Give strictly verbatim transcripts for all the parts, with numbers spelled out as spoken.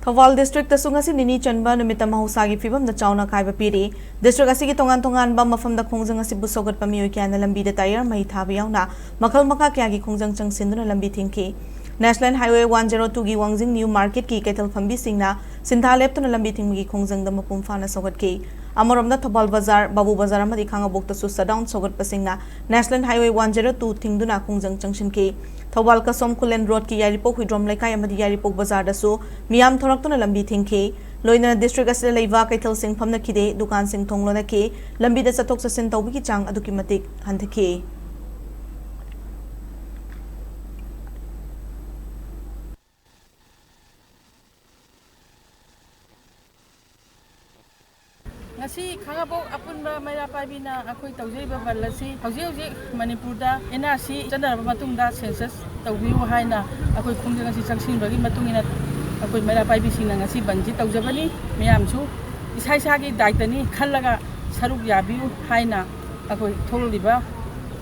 ꯊꯧꯕꯥꯜ ꯗꯤꯁꯇ꯭ꯔꯤꯛꯇꯁꯨ ꯉꯁꯤ ꯅꯤꯅꯤ ꯆꯟꯕ ꯅꯨꯃꯤꯠꯇ ꯃꯍꯧꯁꯥꯒꯤ ꯐꯤꯕꯝꯗ ꯆꯥꯎꯅ ꯑꯀꯥꯏꯕ ꯄꯤꯔꯤ꯫ ꯗꯤꯁꯇ꯭ꯔꯤꯛ ꯑꯁꯤꯒꯤ ꯇꯣꯉꯥꯟ ꯇꯣꯉꯥꯟꯕ ꯃꯐꯝꯗ ꯈꯣꯡꯖꯪ ꯑꯁꯤꯕꯨ ꯁꯧꯒꯠꯄ ꯃꯤꯑꯣꯏ ꯀꯌꯥꯅ ꯂꯝꯕꯤꯗ ꯇꯥꯌꯔ ꯃꯩ ꯊꯥꯕ ꯌꯥꯎꯅ ꯃꯈꯜ ꯃꯈꯥ ꯀꯌꯥꯒꯤ ꯈꯣꯡꯖꯪ ꯆꯪꯁꯤꯟꯗꯨꯅ ꯂꯝꯕꯤ ꯊꯤꯡꯈꯤ꯫ ꯅꯦꯁꯅꯦꯜ ꯍꯥꯏꯋꯦ ꯋꯥꯟ ꯖꯦꯔꯣ ꯇꯨꯒꯤ ꯋꯥꯡꯖꯤꯡ ꯅ꯭ꯌꯨ ꯃꯥꯔꯀꯦꯠꯀꯤ ꯀꯩꯊꯦꯜ ꯐꯝꯕꯤꯁꯤꯡꯅ ꯁꯤꯟꯊꯥ ꯂꯦꯞꯇꯨꯅ ꯂꯝꯕꯤ ꯊꯤꯡꯕꯒꯤ ꯈꯣꯡꯖꯪꯗ ꯃꯄꯨꯡ ꯐꯥꯅ ꯁꯧꯒꯠꯈꯤ꯫ ꯑꯃꯔꯣꯝꯗ ꯊꯧꯕꯥꯜ ꯕꯖꯥꯔ, ꯕꯥꯕꯨ ꯕꯖꯥꯔ ꯑꯃꯗꯤ ꯈꯥꯉꯕꯣꯛꯇꯁꯨ ꯁꯠꯗꯥꯎꯟ ꯁꯧꯒꯠꯄꯁꯤꯡꯅ national highway one zero two ꯊꯤꯡꯗꯨꯅ ꯈꯣꯡꯖꯪ ꯆꯪꯁꯤꯟꯈꯤ꯫ ꯊꯧꯕꯥꯜ ꯀꯁꯣꯝ ꯈꯨꯂꯦꯟ ꯔꯣꯗꯀꯤ ꯌꯥꯏꯔꯤꯄꯣꯛ ꯍꯨꯏꯗ꯭ꯔꯣꯝ ꯂꯩꯀꯥꯏ ꯑꯃꯗꯤ ꯌꯥꯏꯔꯤꯄꯣꯛ ꯕꯖꯥꯔꯗꯁꯨ ꯃꯤꯌꯥꯝ ꯊꯣꯔꯛꯇꯨꯅ ꯂꯝꯕꯤ ꯊꯤꯡꯈꯤ꯫ ꯂꯣꯏꯅꯅ ꯗꯤꯁꯇ꯭ꯔꯤꯛ ꯑꯁꯤꯗ ꯂꯩꯕ ꯀꯩꯊꯦꯜꯁꯤꯡ ꯐꯝꯅꯈꯤꯗꯦ, ꯗꯨꯀꯥꯟꯁꯤꯡ ꯊꯣꯡ ꯂꯣꯟꯅꯈꯤ꯫ ꯂꯝꯕꯤꯗ ꯆꯠꯊꯣꯛ ꯆꯠꯁꯤꯟ ꯇꯧꯕꯒꯤ ꯆꯥꯡ ꯑꯗꯨꯛꯀꯤ ꯃꯇꯤꯛ ꯍꯟꯊꯈꯤ꯫ ꯉꯁꯤ ꯈꯥꯉꯕꯣꯛ ꯑꯄꯨꯟꯕ ꯃꯩꯔꯥ ꯄꯥꯏꯕꯤꯅ ꯑꯩꯈꯣꯏ ꯇꯧꯖꯔꯤꯕ ꯕꯟ ꯑꯁꯤ ꯍꯧꯖꯤꯛ ꯍꯧꯖꯤꯛ ꯃꯅꯤꯄꯨꯔꯗ ꯑꯦꯟ ꯑꯥꯔ ꯁꯤ ꯆꯠꯅꯔꯕ ꯃꯇꯨꯡꯗ ꯁꯦꯟꯁꯁ ꯇꯧꯕꯤꯌꯨ ꯍꯥꯏꯅ ꯑꯩꯈꯣꯏ ꯈꯣꯡꯖꯪ ꯑꯁꯤ ꯆꯪꯁꯤꯟꯕꯒꯤ ꯃꯇꯨꯡ ꯏꯟꯅ ꯑꯩꯈꯣꯏ ꯃꯩꯔꯥ ꯄꯥꯏꯕꯤꯁꯤꯡꯅ ꯉꯁꯤ ꯕꯟꯁꯤ ꯇꯧꯖꯕꯅꯤ꯫ ꯃꯌꯥꯝꯁꯨ ꯏꯁꯥ ꯏꯁꯥꯒꯤ ꯗꯥꯏꯇꯅꯤ ꯈꯜꯂꯒ ꯁꯔꯨꯛ ꯌꯥꯕꯤꯌꯨ ꯍꯥꯏꯅ ꯑꯩꯈꯣꯏ ꯊꯣꯛꯂꯛꯂꯤꯕ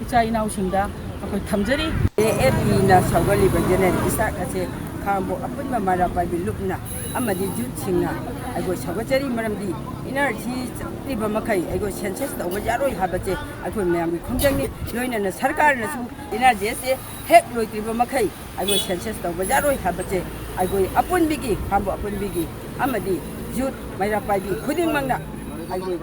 ꯏꯆꯥ ꯏꯅꯥꯎꯁꯤꯡꯗ ꯑꯩꯈꯣꯏ ꯊꯝꯖꯔꯤ꯫ ꯑꯦ ꯑꯦꯐ ꯄꯤꯅ ꯁꯧꯒꯠꯂꯤꯕ ꯖꯦꯅꯦꯔꯦꯜ ꯏꯁꯇ꯭ꯔꯥꯏꯛ ꯑꯁꯦ ꯈꯥꯉꯕꯣꯛ ꯑꯄꯨꯟꯕ ꯃꯩꯔꯥ ꯄꯥꯏꯕꯤ ꯂꯨꯞꯅ ꯑꯃꯗꯤ ꯌꯨꯠꯁꯤꯡꯅ ꯑꯩꯈꯣꯏ ꯁꯧꯒꯠꯆꯔꯤ꯫ ꯃꯔꯝꯗꯤ ꯑꯦꯟ ꯑꯥꯔ ꯁꯤ ꯆꯠꯂꯤꯕ ꯃꯈꯩ ꯑꯩꯈꯣꯏ ꯁꯦꯟꯁꯁ ꯇꯧꯕ ꯌꯥꯔꯣꯏ ꯍꯥꯏꯕꯁꯦ ꯑꯩꯈꯣꯏ ꯃꯌꯥꯝꯒꯤ ꯈꯣꯡꯖꯪꯅꯤ꯫ ꯂꯣꯏꯅꯅ ꯁꯔꯀꯥꯔꯅꯁꯨ ꯑꯦꯟ ꯑꯥꯔ ꯖꯤ ꯑꯦꯁꯁꯦ ꯍꯦꯛ ꯂꯣꯏꯗ꯭ꯔꯤꯕ ꯃꯈꯩ ꯑꯩꯈꯣꯏ ꯁꯦꯟꯁꯁ ꯇꯧꯕ ꯌꯥꯔꯣꯏ ꯍꯥꯏꯕꯁꯦ ꯑꯩꯈꯣꯏ ꯑꯄꯨꯟꯕꯤꯒꯤ, ꯈꯥꯉꯕꯣꯛ ꯑꯄꯨꯟꯕꯤꯒꯤ ꯑꯃꯗꯤ ꯌꯨꯠ ꯃꯩꯔꯥ ꯄꯥꯏꯕꯤ ꯈꯨꯗꯤꯡꯃꯛꯅ ꯑꯩꯈꯣꯏ